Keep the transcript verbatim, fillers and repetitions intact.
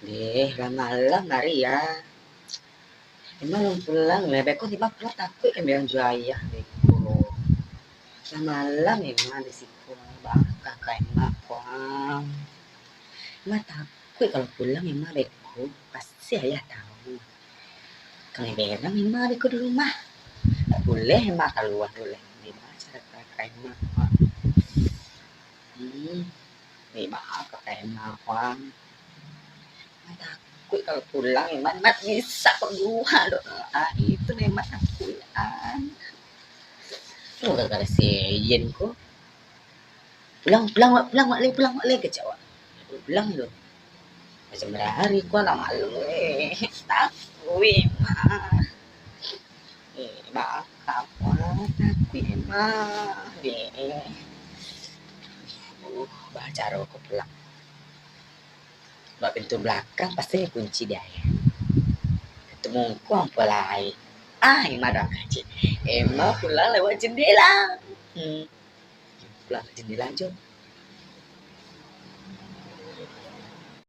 Deh, lah malam hari ya. Emang alun pulang lai, beko tibo pulang takuik kan bilang jo ayah beko. Lah malam Emma di siko, baa ka Emma ko. Emma takuik kalau pulang Emma beko, pasti ayah tahu. Kalau berang Emma beko di rumah. Tak buliah Emma kalua dulu lai. Baa caro ka Emma ko. Hmm, baa ka Emma ko. Takuik kalau pulang, Emma, Emma bisa ko duha doh. Ah, itu Emma takuik an. Tu gara-gara si Yen ko. Pulang, pulang, wak, pulang, wak, lai, pulang, wak, lai, kecek awak. Pulang tu. Macam bara hari ko, lah malam, eh. Takuik, Emma. Eh, baa ka ko, takuik, Emma. Eh. Uh, baa caro ko pulang. Bak pintu balakang pasti kunci di ayah. Pintu mungkuang pun lai. Ah, Emma dah kaji. Emma pulang lewat jendela. Hmm. Pulang lewat jendela jo.